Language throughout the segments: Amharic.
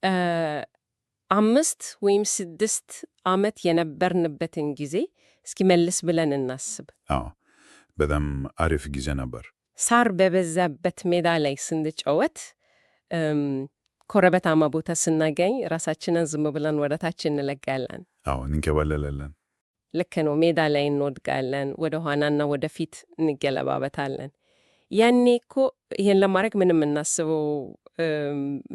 5 ወይም 6 ዓመት የነበርንበትን ጊዜ እስኪ መለስ ብለን እናስብ። አዎ፣ በጣም አሪፍ ጊዜ ነበር። ሳር በበዛበት ሜዳ ላይ ስንጫወት ኮረብታማ ቦታ ስናገኝ ራሳችንን ዝም ብለን ወደ ታች እንለቃለን። አዎ፣ እንንከባለላለን። ልክ ነው። ሜዳ ላይ እንወድቃለን፣ ወደ ኋላና ወደፊት እንገለባበታለን። ያኔ እኮ ይሄን ለማድረግ ምንም የምናስበው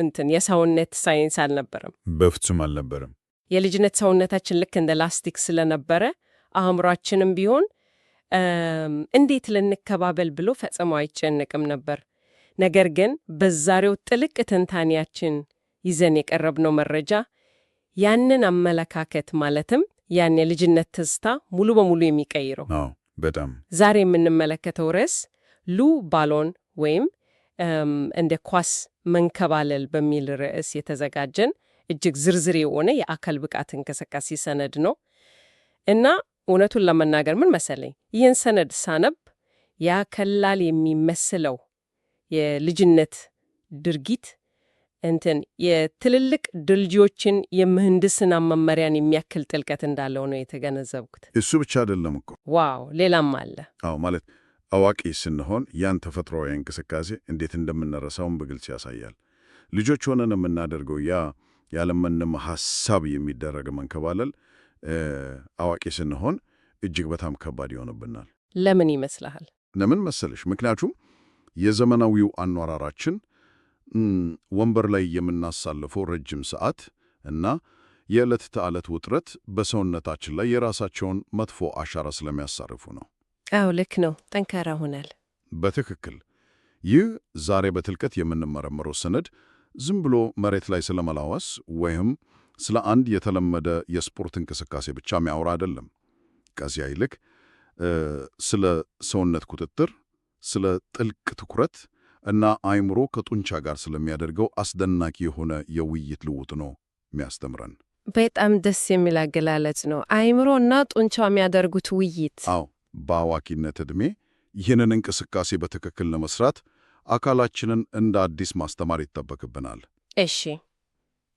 እንትን የሰውነት ሳይንስ አልነበረም። በፍጹም አልነበረም። የልጅነት ሰውነታችን ልክ እንደ ላስቲክ ስለነበረ አእምሯችንም ቢሆን እንዴት ልንከባበል ብሎ ፈጽሞ አይጨንቅም ነበር። ነገር ግን በዛሬው ጥልቅ ትንታኔያችን ይዘን የቀረብነው መረጃ ያንን አመለካከት፣ ማለትም ያን የልጅነት ትዝታ ሙሉ በሙሉ የሚቀይረው። አዎ፣ በጣም። ዛሬ የምንመለከተው ርዕስ ሉ ባሎን ወይም እንደ ኳስ መንከባለል በሚል ርዕስ የተዘጋጀን እጅግ ዝርዝር የሆነ የአካል ብቃት እንቅስቃሴ ሰነድ ነው። እና እውነቱን ለመናገር ምን መሰለኝ፣ ይህን ሰነድ ሳነብ ያ ቀላል የሚመስለው የልጅነት ድርጊት እንትን የትልልቅ ድልድዮችን የምህንድስና መመሪያን የሚያክል ጥልቀት እንዳለው ነው የተገነዘብኩት። እሱ ብቻ አይደለም እኮ። Wow፣ ሌላም አለ። አዎ፣ ማለት አዋቂ ስንሆን ያን ተፈጥሯዊ እንቅስቃሴ እንዴት እንደምንረሳውን በግልጽ ያሳያል። ልጆች ሆነን የምናደርገው ያ ያለምንም ሐሳብ የሚደረግ መንከባለል አዋቂ ስንሆን እጅግ በጣም ከባድ ይሆንብናል። ለምን ይመስልሃል? ለምን መሰለሽ? ምክንያቱም የዘመናዊው አኗኗራችን፣ ወንበር ላይ የምናሳልፈው ረጅም ሰዓት እና የዕለት ተዕለት ውጥረት በሰውነታችን ላይ የራሳቸውን መጥፎ አሻራ ስለሚያሳርፉ ነው። አዎ፣ ልክ ነው። ጠንካራ ሆናል። በትክክል። ይህ ዛሬ በጥልቀት የምንመረምረው ሰነድ ዝም ብሎ መሬት ላይ ስለመላወስ ወይም ስለ አንድ የተለመደ የስፖርት እንቅስቃሴ ብቻ የሚያወራ አይደለም። ከዚያ ይልቅ ስለ ሰውነት ቁጥጥር፣ ስለ ጥልቅ ትኩረት እና አእምሮ ከጡንቻ ጋር ስለሚያደርገው አስደናቂ የሆነ የውይይት ልውውጥ ነው የሚያስተምረን። በጣም ደስ የሚል አገላለጽ ነው። አእምሮ እና ጡንቻው የሚያደርጉት ውይይት። አዎ፣ በአዋቂነት ዕድሜ ይህንን እንቅስቃሴ በትክክል ለመስራት አካላችንን እንደ አዲስ ማስተማር ይጠበቅብናል። እሺ፣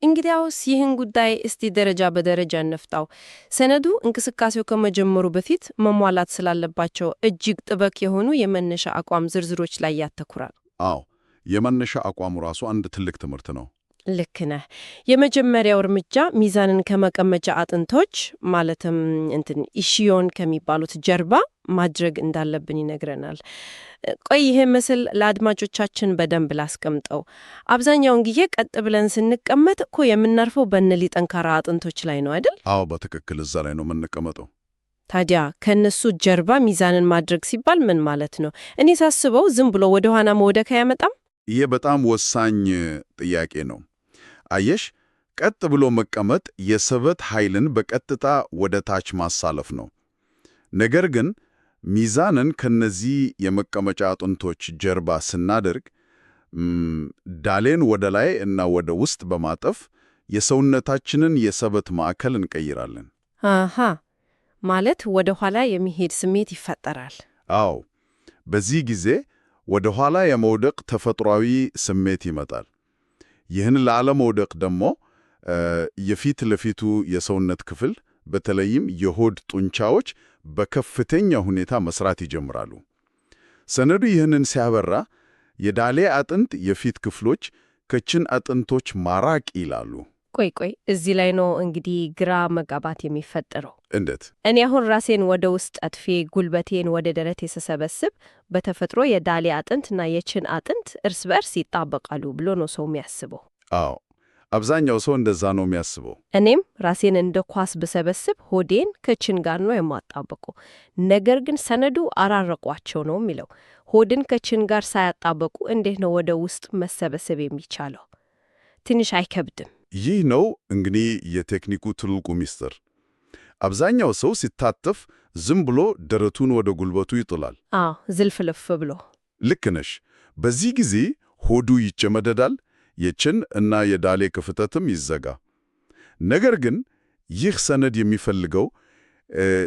እንግዲያውስ ይህን ጉዳይ እስቲ ደረጃ በደረጃ እንፍታው። ሰነዱ እንቅስቃሴው ከመጀመሩ በፊት መሟላት ስላለባቸው እጅግ ጥብቅ የሆኑ የመነሻ አቋም ዝርዝሮች ላይ ያተኩራል። አዎ፣ የመነሻ አቋሙ ራሱ አንድ ትልቅ ትምህርት ነው። ልክ ነህ። የመጀመሪያው እርምጃ ሚዛንን ከመቀመጫ አጥንቶች፣ ማለትም እንትን ischion ከሚባሉት ጀርባ ማድረግ እንዳለብን ይነግረናል። ቆይ፣ ይሄ ምስል ለአድማጮቻችን በደንብ ላስቀምጠው። አብዛኛውን ጊዜ ቀጥ ብለን ስንቀመጥ እኮ የምናርፈው በእነዚህ ጠንካራ አጥንቶች ላይ ነው አይደል? አዎ፣ በትክክል እዛ ላይ ነው የምንቀመጠው። ታዲያ ከእነሱ ጀርባ ሚዛንን ማድረግ ሲባል ምን ማለት ነው? እኔ ሳስበው ዝም ብሎ ወደ ኋላ መውደቅ አያመጣም? ይህ በጣም ወሳኝ ጥያቄ ነው። አየሽ፣ ቀጥ ብሎ መቀመጥ የስበት ኃይልን በቀጥታ ወደ ታች ማሳለፍ ነው። ነገር ግን ሚዛንን ከነዚህ የመቀመጫ አጥንቶች ጀርባ ስናደርግ ዳሌን ወደ ላይ እና ወደ ውስጥ በማጠፍ የሰውነታችንን የስበት ማዕከል እንቀይራለን። አሃ፣ ማለት ወደ ኋላ የሚሄድ ስሜት ይፈጠራል። አዎ፣ በዚህ ጊዜ ወደ ኋላ የመውደቅ ተፈጥሯዊ ስሜት ይመጣል። ይህን ላለመውደቅ ደግሞ የፊት ለፊቱ የሰውነት ክፍል፣ በተለይም የሆድ ጡንቻዎች በከፍተኛ ሁኔታ መስራት ይጀምራሉ። ሰነዱ ይህንን ሲያብራራ የዳሌ አጥንት የፊት ክፍሎች ከችን አጥንቶች ማራቅ ይላሉ። ቆይ ቆይ፣ እዚህ ላይ ነው እንግዲህ ግራ መጋባት የሚፈጠረው። እንዴት? እኔ አሁን ራሴን ወደ ውስጥ አጥፌ ጉልበቴን ወደ ደረቴ ስሰበስብ በተፈጥሮ የዳሌ አጥንት እና የችን አጥንት እርስ በእርስ ይጣበቃሉ ብሎ ነው ሰው የሚያስበው። አዎ፣ አብዛኛው ሰው እንደዛ ነው የሚያስበው። እኔም ራሴን እንደ ኳስ ብሰበስብ ሆዴን ከችን ጋር ነው የማጣበቀው። ነገር ግን ሰነዱ አራርቋቸው ነው የሚለው። ሆድን ከችን ጋር ሳያጣበቁ እንዴት ነው ወደ ውስጥ መሰበሰብ የሚቻለው? ትንሽ አይከብድም? ይህ ነው እንግዲህ የቴክኒኩ ትልቁ ሚስጥር። አብዛኛው ሰው ሲታጠፍ ዝም ብሎ ደረቱን ወደ ጉልበቱ ይጥላል። አዎ፣ ዝልፍልፍ ብሎ። ልክ ነሽ። በዚህ ጊዜ ሆዱ ይጨመደዳል፣ የችን እና የዳሌ ክፍተትም ይዘጋ። ነገር ግን ይህ ሰነድ የሚፈልገው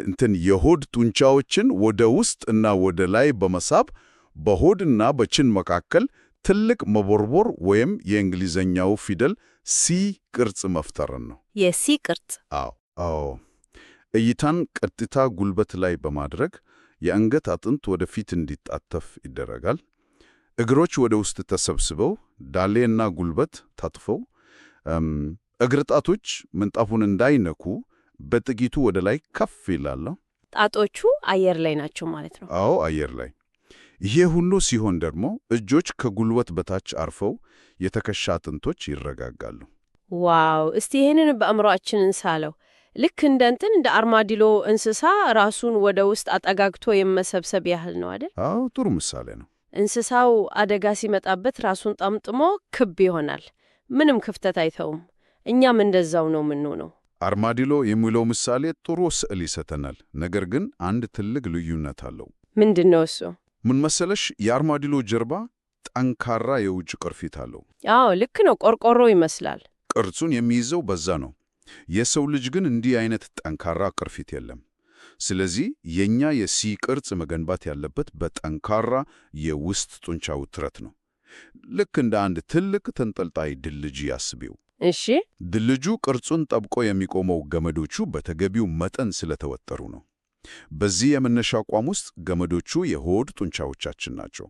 እንትን የሆድ ጡንቻዎችን ወደ ውስጥ እና ወደ ላይ በመሳብ በሆድና በችን መካከል ትልቅ መቦርቦር ወይም የእንግሊዘኛው ፊደል C ቅርጽ መፍጠርን ነው። የ C ቅርጽ። አዎ። እይታን ቀጥታ ጉልበት ላይ በማድረግ የአንገት አጥንት ወደፊት እንዲጣተፍ ይደረጋል። እግሮች ወደ ውስጥ ተሰብስበው ዳሌና ጉልበት ታጥፈው እግር ጣቶች ምንጣፉን እንዳይነኩ በጥቂቱ ወደ ላይ ከፍ ይላሉ። ጣቶቹ አየር ላይ ናቸው ማለት ነው። አዎ፣ አየር ላይ። ይሄ ሁሉ ሲሆን ደግሞ እጆች ከጉልበት በታች አርፈው የትከሻ አጥንቶች ይረጋጋሉ። Wow! እስቲ ይህንን በአእምሮአችን እንሳለው። ልክ እንደ እንትን እንደ አርማዲሎ እንስሳ ራሱን ወደ ውስጥ አጠጋግቶ የመሰብሰብ ያህል ነው አይደል? አዎ፣ ጥሩ ምሳሌ ነው። እንስሳው አደጋ ሲመጣበት ራሱን ጠምጥሞ ክብ ይሆናል። ምንም ክፍተት አይተውም። እኛም እንደዛው ነው የምንሆነው። አርማዲሎ የሚለው ምሳሌ ጥሩ ስዕል ይሰጠናል። ነገር ግን አንድ ትልቅ ልዩነት አለው። ምንድን ነው እሱ? ምን መሰለሽ፣ የአርማዲሎ ጀርባ ጠንካራ የውጭ ቅርፊት አለው። አዎ ልክ ነው። ቆርቆሮ ይመስላል። ቅርጹን የሚይዘው በዛ ነው። የሰው ልጅ ግን እንዲህ አይነት ጠንካራ ቅርፊት የለም። ስለዚህ የኛ የ C ቅርጽ መገንባት ያለበት በጠንካራ የውስጥ ጡንቻ ውጥረት ነው። ልክ እንደ አንድ ትልቅ ተንጠልጣይ ድልድይ አስቢው። እሺ፣ ድልድዩ ቅርጹን ጠብቆ የሚቆመው ገመዶቹ በተገቢው መጠን ስለተወጠሩ ነው። በዚህ የመነሻ አቋም ውስጥ ገመዶቹ የሆድ ጡንቻዎቻችን ናቸው።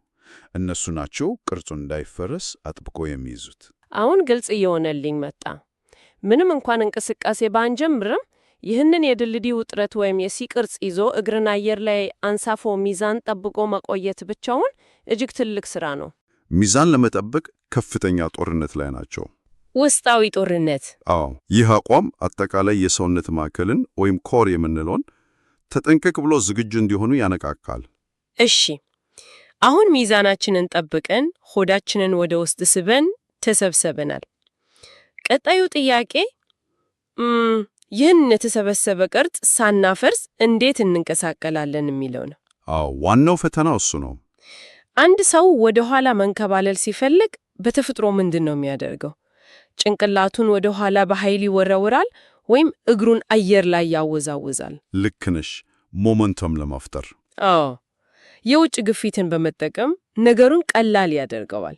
እነሱ ናቸው ቅርጹን እንዳይፈረስ አጥብቆ የሚይዙት። አሁን ግልጽ እየሆነልኝ መጣ። ምንም እንኳን እንቅስቃሴ ባንጀምርም ይህንን የድልድይ ውጥረት ወይም የ C ቅርጽ ይዞ እግርን አየር ላይ አንሳፎ ሚዛን ጠብቆ መቆየት ብቻውን እጅግ ትልቅ ስራ ነው። ሚዛን ለመጠበቅ ከፍተኛ ጦርነት ላይ ናቸው። ውስጣዊ ጦርነት። አዎ፣ ይህ አቋም አጠቃላይ የሰውነት ማዕከልን ወይም core የምንለውን ተጠንቀቅ ብሎ ዝግጁ እንዲሆኑ ያነቃቃል። እሺ፣ አሁን ሚዛናችንን ጠብቀን ሆዳችንን ወደ ውስጥ ስበን ተሰብሰበናል። ቀጣዩ ጥያቄ ይህን የተሰበሰበ ቅርጽ ሳናፈርስ እንዴት እንንቀሳቀላለን የሚለው ነው። አዎ፣ ዋናው ፈተና እሱ ነው። አንድ ሰው ወደ ኋላ መንከባለል ሲፈልግ በተፈጥሮ ምንድን ነው የሚያደርገው? ጭንቅላቱን ወደ ኋላ በኃይል ይወረውራል ወይም እግሩን አየር ላይ ያወዛውዛል። ልክ ነሽ። momentum ለመፍጠር። አዎ፣ የውጭ ግፊትን በመጠቀም ነገሩን ቀላል ያደርገዋል።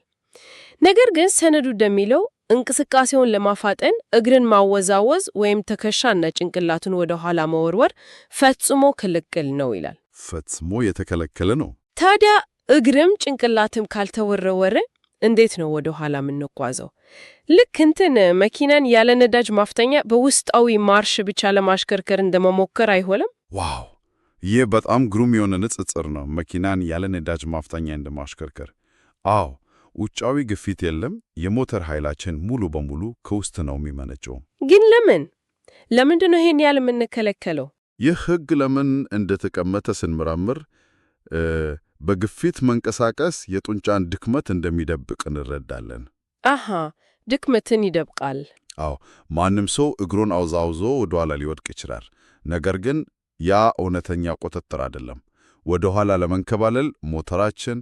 ነገር ግን ሰነዱ እንደሚለው እንቅስቃሴውን ለማፋጠን እግርን ማወዛወዝ ወይም ትከሻና ጭንቅላቱን ወደ ኋላ መወርወር ፈጽሞ ክልክል ነው ይላል። ፈጽሞ የተከለከለ ነው። ታዲያ እግርም ጭንቅላትም ካልተወረወረ እንዴት ነው ወደ ኋላ የምንጓዘው? ልክ እንትን መኪናን ያለ ነዳጅ ማፍጠኛ በውስጣዊ ማርሽ ብቻ ለማሽከርከር እንደመሞከር አይሆንም? Wow! ይህ በጣም ግሩም የሆነ ንጽጽር ነው። መኪናን ያለ ነዳጅ ማፍጠኛ እንደማሽከርከር። አዎ፣ ውጫዊ ግፊት የለም። የሞተር ኃይላችን ሙሉ በሙሉ ከውስጥ ነው የሚመነጨው። ግን ለምን ለምንድን ነው ይሄን ያህል የምንከለከለው? ይህ ሕግ ለምን እንደተቀመጠ ስንመረምር በግፊት መንቀሳቀስ የጡንቻን ድክመት እንደሚደብቅ እንረዳለን። አሃ፣ ድክመትን ይደብቃል። አዎ፣ ማንም ሰው እግሩን አውዛውዞ ወደ ኋላ ሊወድቅ ይችላል። ነገር ግን ያ እውነተኛ ቁጥጥር አይደለም። ወደ ኋላ ለመንከባለል ሞተራችን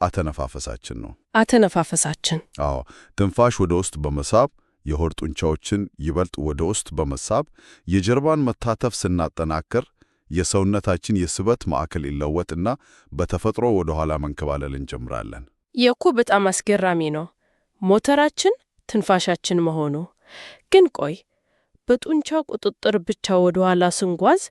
አተነፋፈሳችን ነው። አተነፋፈሳችን። አዎ፣ ትንፋሽ ወደ ውስጥ በመሳብ የሆድ ጡንቻዎችን ይበልጥ ወደ ውስጥ በመሳብ የጀርባን መታተፍ ስናጠናክር የሰውነታችን የስበት ማዕከል ይለወጥና በተፈጥሮ ወደ ኋላ መንከባለል እንጀምራለን። የእኮ በጣም አስገራሚ ነው። ሞተራችን ትንፋሻችን መሆኑ። ግን ቆይ፣ በጡንቻ ቁጥጥር ብቻ ወደ ኋላ ስንጓዝ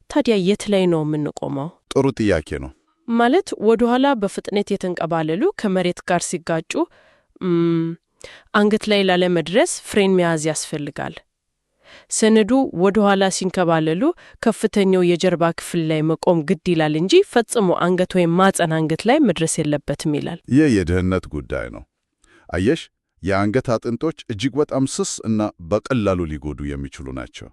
ታዲያ የት ላይ ነው የምንቆመው? ጥሩ ጥያቄ ነው። ማለት ወደ ኋላ በፍጥነት የተንቀባለሉ ከመሬት ጋር ሲጋጩ አንገት ላይ ላለመድረስ ፍሬን መያዝ ያስፈልጋል። ሰነዱ ወደ ኋላ ሲንከባለሉ ከፍተኛው የጀርባ ክፍል ላይ መቆም ግድ ይላል እንጂ ፈጽሞ አንገት ወይም ማዕፀን አንገት ላይ መድረስ የለበትም ይላል። ይህ የደህንነት ጉዳይ ነው። አየሽ፣ የአንገት አጥንቶች እጅግ በጣም ስስ እና በቀላሉ ሊጎዱ የሚችሉ ናቸው።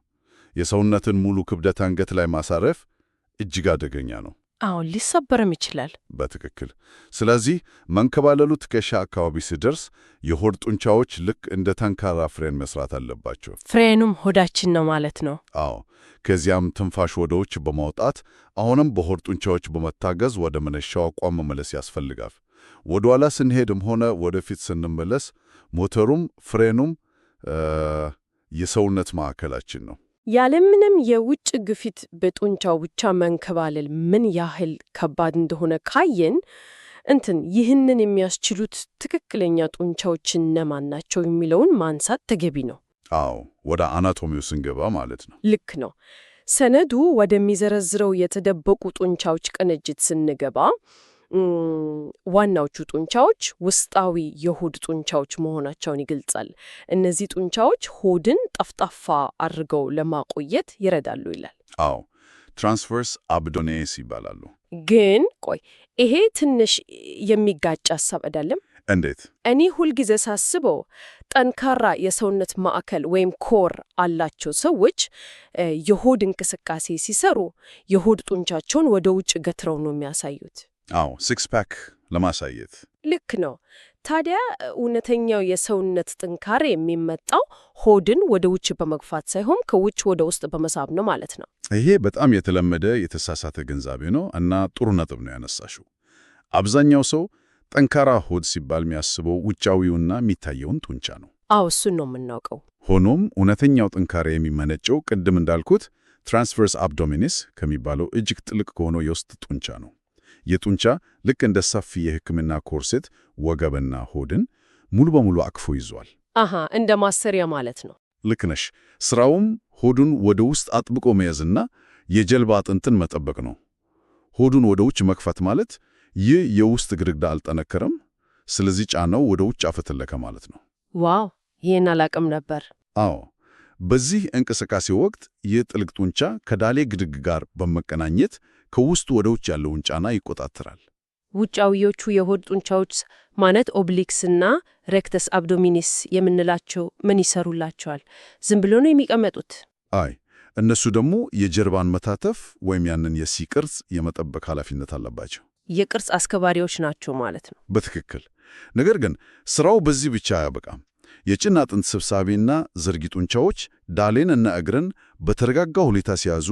የሰውነትን ሙሉ ክብደት አንገት ላይ ማሳረፍ እጅግ አደገኛ ነው። አሁን ሊሰበርም ይችላል። በትክክል። ስለዚህ መንከባለሉ ትከሻ አካባቢ ሲደርስ የሆድ ጡንቻዎች ልክ እንደ ጠንካራ ፍሬን መስራት አለባቸው። ፍሬኑም ሆዳችን ነው ማለት ነው። አዎ። ከዚያም ትንፋሽ ወደ ውጭ በማውጣት አሁንም በሆድ ጡንቻዎች በመታገዝ ወደ መነሻው አቋም መመለስ ያስፈልጋል። ወደ ኋላ ስንሄድም ሆነ ወደፊት ስንመለስ ሞተሩም ፍሬኑም የሰውነት ማዕከላችን ነው። ያለምንም የውጭ ግፊት በጡንቻው ብቻ መንከባለል ምን ያህል ከባድ እንደሆነ ካየን እንትን ይህንን የሚያስችሉት ትክክለኛ ጡንቻዎች እነማን ናቸው የሚለውን ማንሳት ተገቢ ነው። አዎ፣ ወደ አናቶሚው ስንገባ ማለት ነው። ልክ ነው። ሰነዱ ወደሚዘረዝረው የተደበቁ ጡንቻዎች ቅንጅት ስንገባ ዋናዎቹ ጡንቻዎች ውስጣዊ የሆድ ጡንቻዎች መሆናቸውን ይገልጻል። እነዚህ ጡንቻዎች ሆድን ጠፍጣፋ አድርገው ለማቆየት ይረዳሉ ይላል። አዎ፣ transverse abdominis ይባላሉ። ግን ቆይ፣ ይሄ ትንሽ የሚጋጭ ሀሳብ አይደለም? እንዴት? እኔ ሁልጊዜ ሳስበው ጠንካራ የሰውነት ማዕከል ወይም core አላቸው ሰዎች የሆድ እንቅስቃሴ ሲሰሩ የሆድ ጡንቻቸውን ወደ ውጭ ገትረው ነው የሚያሳዩት። አዎ፣ six pack ለማሳየት። ልክ ነው። ታዲያ እውነተኛው የሰውነት ጥንካሬ የሚመጣው ሆድን ወደ ውጭ በመግፋት ሳይሆን ከውጭ ወደ ውስጥ በመሳብ ነው ማለት ነው። ይሄ በጣም የተለመደ የተሳሳተ ግንዛቤ ነው እና ጥሩ ነጥብ ነው ያነሳሽው። አብዛኛው ሰው ጠንካራ ሆድ ሲባል የሚያስበው ውጫዊውና የሚታየውን ጡንቻ ነው። አዎ፣ እሱን ነው የምናውቀው። ሆኖም እውነተኛው ጥንካሬ የሚመነጨው ቅድም እንዳልኩት transverse abdominis ከሚባለው እጅግ ጥልቅ ከሆነው የውስጥ ጡንቻ ነው። ይህ ጡንቻ ልክ እንደ ሰፊ የሕክምና corset ወገብና ሆድን ሙሉ በሙሉ አቅፎ ይዟል። አሃ፣ እንደ ማሰሪያ ማለት ነው። ልክ ነሽ። ስራውም ሆዱን ወደ ውስጥ አጥብቆ መያዝና የጀርባ አጥንትን መጠበቅ ነው። ሆዱን ወደ ውጭ መግፋት ማለት ይህ የውስጥ ግድግዳ አልጠነከረም፣ ስለዚህ ጫናው ወደ ውጭ አፈተለከ ማለት ነው። Wow፣ ይህን አላቅም ነበር። አዎ፣ በዚህ እንቅስቃሴ ወቅት ይህ ጥልቅ ጡንቻ ከዳሌ ግድግ ጋር በመቀናኘት ከውስጡ ወደ ውጭ ያለውን ጫና ይቆጣጠራል። ውጫዊዎቹ የሆድ ጡንቻዎች ማለት obliques እና rectus abdominis የምንላቸው ምን ይሰሩላቸዋል? ዝም ብሎ ነው የሚቀመጡት? አይ፣ እነሱ ደግሞ የጀርባን መታጠፍ ወይም ያንን የ C ቅርጽ የመጠበቅ ኃላፊነት አለባቸው። የቅርጽ አስከባሪዎች ናቸው ማለት ነው። በትክክል። ነገር ግን ስራው በዚህ ብቻ አያበቃም። የጭን አጥንት ስብሳቢና ዘርጊ ጡንቻዎች ዳሌን እና እግርን በተረጋጋ ሁኔታ ሲያዙ፣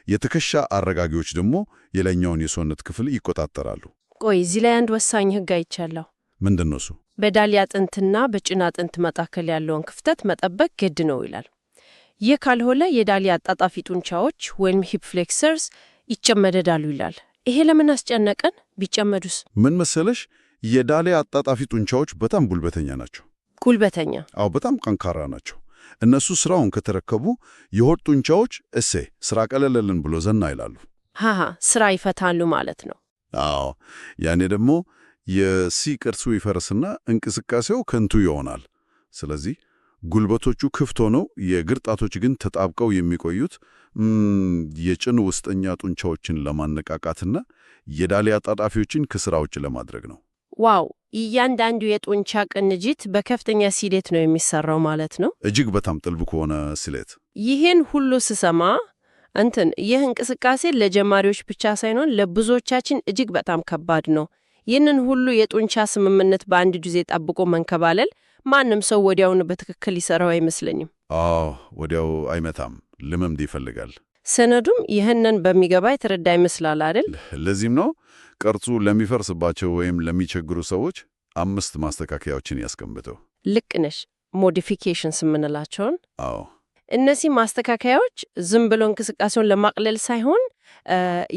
የትከሻ አረጋጊዎች ደግሞ የላይኛውን የሰውነት ክፍል ይቆጣጠራሉ። ቆይ፣ እዚህ ላይ አንድ ወሳኝ ሕግ አይቻለሁ። ምንድን ነው እሱ? በዳሌ አጥንትና በጭን አጥንት መካከል ያለውን ክፍተት መጠበቅ ግድ ነው ይላል። ይህ ካልሆነ የዳሌ አጣጣፊ ጡንቻዎች ወይም hip flexors ይጨመደዳሉ ይላል። ይሄ ለምን አስጨነቀን? ቢጨመዱስ? ምን መሰለሽ፣ የዳሌ አጣጣፊ ጡንቻዎች በጣም ጉልበተኛ ናቸው። ጉልበተኛ? አዎ፣ በጣም ጠንካራ ናቸው። እነሱ ስራውን ከተረከቡ የሆድ ጡንቻዎች እሴ ስራ ቀለለልን ብሎ ዘና ይላሉ። ሃሃ፣ ስራ ይፈታሉ ማለት ነው። አዎ፣ ያኔ ደግሞ የ C ቅርጹ ይፈርስና እንቅስቃሴው ከንቱ ይሆናል። ስለዚህ ጉልበቶቹ ክፍት ሆነው የእግር ጣቶች ግን ተጣብቀው የሚቆዩት የጭን ውስጠኛ ጡንቻዎችን ለማነቃቃትና የዳሌ አጣጣፊዎችን ከስራ ውጭ ለማድረግ ነው። Wow! እያንዳንዱ የጡንቻ ቅንጅት በከፍተኛ ስሌት ነው የሚሰራው ማለት ነው። እጅግ በጣም ጥልቅ ከሆነ ስሌት። ይህን ሁሉ ስሰማ እንትን ይህ እንቅስቃሴ ለጀማሪዎች ብቻ ሳይሆን ለብዙዎቻችን እጅግ በጣም ከባድ ነው። ይህንን ሁሉ የጡንቻ ስምምነት በአንድ ጊዜ ጠብቆ መንከባለል ማንም ሰው ወዲያውኑ በትክክል ይሰራው አይመስለኝም። አዎ፣ ወዲያው አይመታም። ልምምድ ይፈልጋል። ሰነዱም ይህንን በሚገባ የተረዳ ይመስላል አይደል? ለዚህም ነው ቅርጹ ለሚፈርስባቸው ወይም ለሚቸግሩ ሰዎች አምስት ማስተካከያዎችን ያስቀምጠው። ልክ ነሽ። Modifications የምንላቸውን። አዎ። እነዚህ ማስተካከያዎች ዝም ብሎ እንቅስቃሴውን ለማቅለል ሳይሆን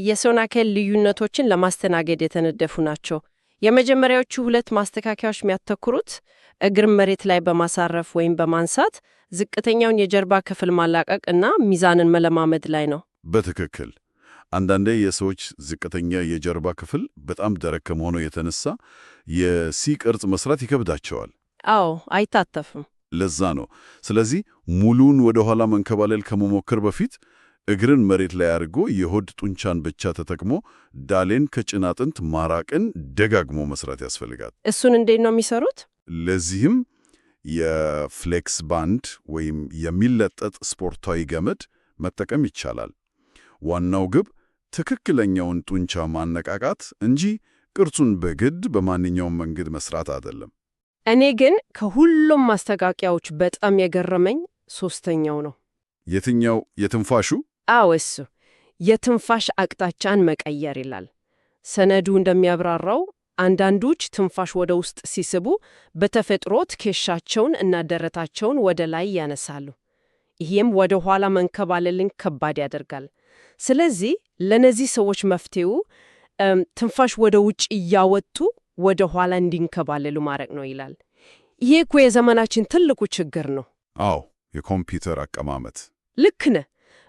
የሰውን አካል ልዩነቶችን ለማስተናገድ የተነደፉ ናቸው። የመጀመሪያዎቹ ሁለት ማስተካከያዎች የሚያተኩሩት እግርን መሬት ላይ በማሳረፍ ወይም በማንሳት ዝቅተኛውን የጀርባ ክፍል ማላቀቅ እና ሚዛንን መለማመድ ላይ ነው። በትክክል። አንዳንዴ የሰዎች ዝቅተኛ የጀርባ ክፍል በጣም ደረቅ ከመሆኑ የተነሳ የ C ቅርጽ መስራት ይከብዳቸዋል። አዎ፣ አይታተፍም። ለዛ ነው። ስለዚህ ሙሉን ወደ ኋላ መንከባለል ከመሞከር በፊት እግርን መሬት ላይ አድርጎ የሆድ ጡንቻን ብቻ ተጠቅሞ ዳሌን ከጭን አጥንት ማራቅን ደጋግሞ መስራት ያስፈልጋል። እሱን እንዴት ነው የሚሰሩት? ለዚህም የ flex band ወይም የሚለጠጥ ስፖርታዊ ገመድ መጠቀም ይቻላል። ዋናው ግብ ትክክለኛውን ጡንቻ ማነቃቃት እንጂ ቅርጹን በግድ በማንኛውም መንገድ መስራት አይደለም። እኔ ግን ከሁሉም ማስተካከያዎች በጣም የገረመኝ ሶስተኛው ነው። የትኛው? የትንፋሹ? አዎ፣ እሱ የትንፋሽ አቅጣጫን መቀየር ይላል። ሰነዱ እንደሚያብራራው አንዳንዶች ትንፋሽ ወደ ውስጥ ሲስቡ በተፈጥሮ ትከሻቸውን እና ደረታቸውን ወደ ላይ ያነሳሉ። ይህም ወደ ኋላ መንከባለልን ከባድ ያደርጋል። ስለዚህ ለነዚህ ሰዎች መፍትሄው ትንፋሽ ወደ ውጭ እያወጡ ወደ ኋላ እንዲንከባለሉ ማድረግ ነው ይላል። ይሄ እኮ የዘመናችን ትልቁ ችግር ነው። አዎ፣ የኮምፒውተር አቀማመጥ። ልክ ነህ።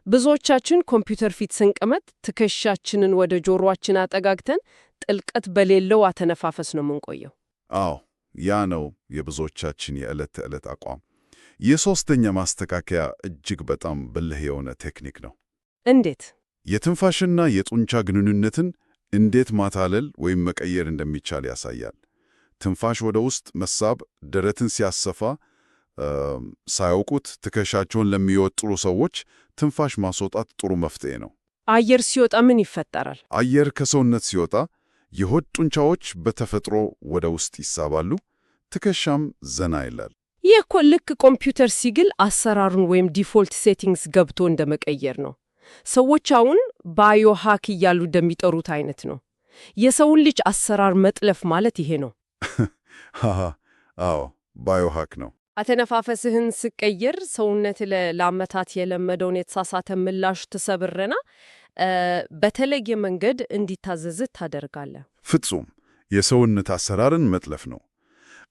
ብዙዎቻችን ኮምፒውተር ፊት ስንቀመጥ ትከሻችንን ወደ ጆሮአችን አጠጋግተን ጥልቀት በሌለው አተነፋፈስ ነው የምንቆየው። አዎ፣ ያ ነው የብዙዎቻችን የዕለት ተዕለት አቋም። የሶስተኛ ማስተካከያ እጅግ በጣም ብልህ የሆነ ቴክኒክ ነው። እንዴት? የትንፋሽና የጡንቻ ግንኙነትን እንዴት ማታለል ወይም መቀየር እንደሚቻል ያሳያል። ትንፋሽ ወደ ውስጥ መሳብ ደረትን ሲያሰፋ፣ ሳያውቁት ትከሻቸውን ለሚወጥሩ ሰዎች ትንፋሽ ማስወጣት ጥሩ መፍትሄ ነው። አየር ሲወጣ ምን ይፈጠራል? አየር ከሰውነት ሲወጣ የሆድ ጡንቻዎች በተፈጥሮ ወደ ውስጥ ይሳባሉ፣ ትከሻም ዘና ይላል። ይህ እኮ ልክ ኮምፒውተር ሲግል አሰራሩን ወይም default settings ገብቶ እንደመቀየር ነው። ሰዎች አሁን biohack እያሉ እንደሚጠሩት አይነት ነው። የሰውን ልጅ አሰራር መጥለፍ ማለት ይሄ ነው። ሃሃ፣ አዎ፣ biohack ነው። አተነፋፈስህን ስቀይር ሰውነት ለዓመታት የለመደውን የተሳሳተ ምላሽ ትሰብርና በተለየ መንገድ እንዲታዘዝህ ታደርጋለህ። ፍጹም የሰውነት አሰራርን መጥለፍ ነው።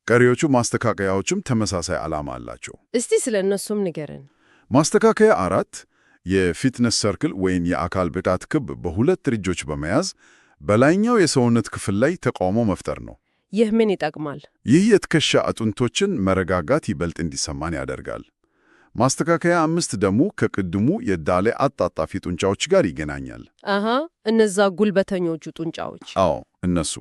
ቀሪዎቹ ማስተካከያዎችም ተመሳሳይ ዓላማ አላቸው። እስቲ ስለ እነሱም ንገረን። ማስተካከያ 4 የ fitness circle ወይም የአካል ብቃት ክብ በሁለት እጆች በመያዝ በላይኛው የሰውነት ክፍል ላይ ተቃውሞ መፍጠር ነው። ይህ ምን ይጠቅማል? ይህ የትከሻ አጥንቶችን መረጋጋት ይበልጥ እንዲሰማን ያደርጋል። ማስተካከያ 5 ደግሞ ከቅድሙ የዳሌ አጣጣፊ ጡንቻዎች ጋር ይገናኛል። አሃ፣ እነዛ ጉልበተኞቹ ጡንቻዎች። አዎ፣ እነሱ።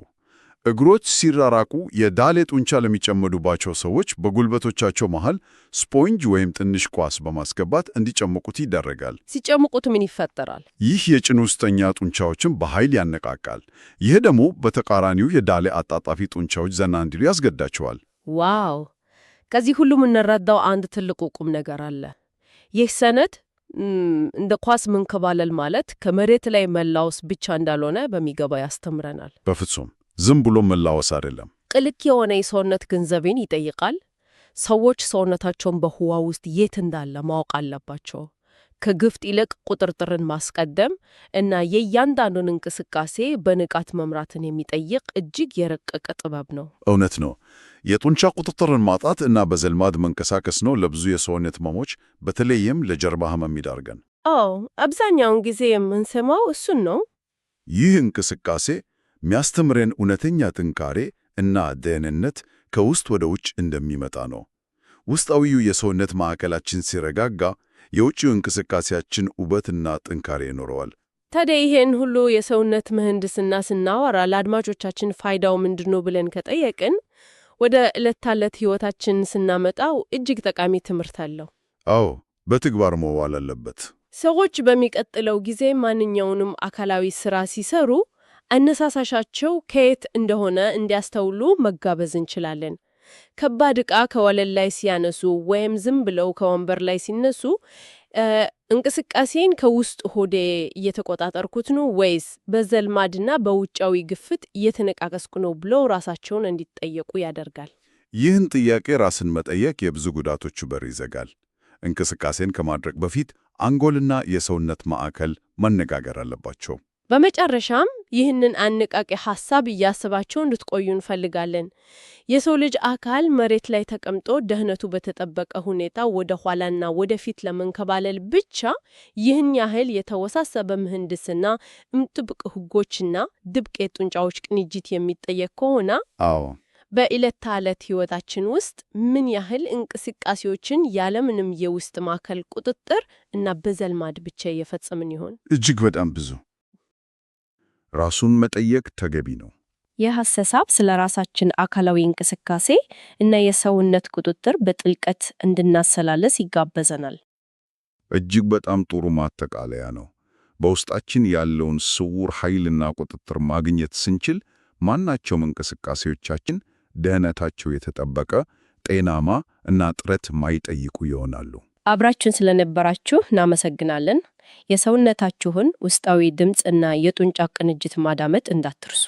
እግሮች ሲራራቁ የዳሌ ጡንቻ ለሚጨመዱባቸው ሰዎች በጉልበቶቻቸው መሃል ስፖንጅ ወይም ትንሽ ኳስ በማስገባት እንዲጨምቁት ይደረጋል። ሲጨምቁት ምን ይፈጠራል? ይህ የጭን ውስጠኛ ጡንቻዎችን በኃይል ያነቃቃል። ይህ ደግሞ በተቃራኒው የዳሌ አጣጣፊ ጡንቻዎች ዘና እንዲሉ ያስገዳቸዋል። Wow! ከዚህ ሁሉ የምንረዳው አንድ ትልቁ ቁም ነገር አለ። ይህ ሰነድ እንደ ኳስ መንከባለል ማለት ከመሬት ላይ መላወስ ብቻ እንዳልሆነ በሚገባ ያስተምረናል። በፍጹም ዝም ብሎ መላወስ አይደለም። ጥልቅ የሆነ የሰውነት ግንዛቤን ይጠይቃል። ሰዎች ሰውነታቸውን በህዋ ውስጥ የት እንዳለ ማወቅ አለባቸው። ከግፍት ይልቅ ቁጥጥርን ማስቀደም እና የእያንዳንዱን እንቅስቃሴ በንቃት መምራትን የሚጠይቅ እጅግ የረቀቀ ጥበብ ነው። እውነት ነው። የጡንቻ ቁጥጥርን ማጣት እና በዘልማድ መንቀሳቀስ ነው ለብዙ የሰውነት ህመሞች በተለይም ለጀርባ ህመም የሚዳርገን። አዎ፣ አብዛኛውን ጊዜ የምንሰማው እሱን ነው። ይህ እንቅስቃሴ የሚያስተምረን እውነተኛ ጥንካሬ እና ደህንነት ከውስጥ ወደ ውጭ እንደሚመጣ ነው። ውስጣዊው የሰውነት ማዕከላችን ሲረጋጋ የውጭው እንቅስቃሴያችን ውበትና ጥንካሬ ይኖረዋል። ታዲያ ይሄን ሁሉ የሰውነት ምህንድስና ስናወራ ለአድማጮቻችን ፋይዳው ምንድነው ብለን ከጠየቅን ወደ ዕለት ተዕለት ሕይወታችን ስናመጣው እጅግ ጠቃሚ ትምህርት አለው። አዎ፣ በተግባር መዋል አለበት። ሰዎች በሚቀጥለው ጊዜ ማንኛውንም አካላዊ ስራ ሲሰሩ አነሳሳሻቸው ከየት እንደሆነ እንዲያስተውሉ መጋበዝ እንችላለን። ከባድ ዕቃ ከወለል ላይ ሲያነሱ ወይም ዝም ብለው ከወንበር ላይ ሲነሱ እንቅስቃሴን ከውስጥ ሆዴ እየተቆጣጠርኩት ነው ወይስ በዘልማድና በውጫዊ ግፍት እየተነቃቀስኩ ነው ብለው ራሳቸውን እንዲጠየቁ ያደርጋል። ይህን ጥያቄ ራስን መጠየቅ የብዙ ጉዳቶቹ በር ይዘጋል። እንቅስቃሴን ከማድረግ በፊት አንጎልና የሰውነት ማዕከል መነጋገር አለባቸው። በመጨረሻም ይህንን አነቃቂ ሐሳብ እያሰባችሁ እንድትቆዩ እንፈልጋለን። የሰው ልጅ አካል መሬት ላይ ተቀምጦ ደህንነቱ በተጠበቀ ሁኔታ ወደ ኋላና ወደፊት ለመንከባለል ብቻ ይህን ያህል የተወሳሰበ ምህንድስና፣ ጥብቅ ሕጎችና ድብቅ የጡንቻዎች ቅንጅት የሚጠየቅ ከሆነ በዕለት ተዕለት ሕይወታችን ውስጥ ምን ያህል እንቅስቃሴዎችን ያለምንም የውስጥ ማዕከል ቁጥጥር እና በዘልማድ ብቻ እየፈጸምን ይሆን? እጅግ በጣም ብዙ። ራሱን መጠየቅ ተገቢ ነው። ይህ አስተሳሰብ ስለ ራሳችን አካላዊ እንቅስቃሴ እና የሰውነት ቁጥጥር በጥልቀት እንድናሰላለስ ይጋበዘናል። እጅግ በጣም ጥሩ ማጠቃለያ ነው። በውስጣችን ያለውን ስውር ኃይልና ቁጥጥር ማግኘት ስንችል ማናቸውም እንቅስቃሴዎቻችን ደህንነታቸው የተጠበቀ፣ ጤናማ እና ጥረት ማይጠይቁ ይሆናሉ። አብራችሁን ስለነበራችሁ እናመሰግናለን። የሰውነታችሁን ውስጣዊ ድምፅ እና የጡንቻ ቅንጅት ማዳመጥ እንዳትርሱ።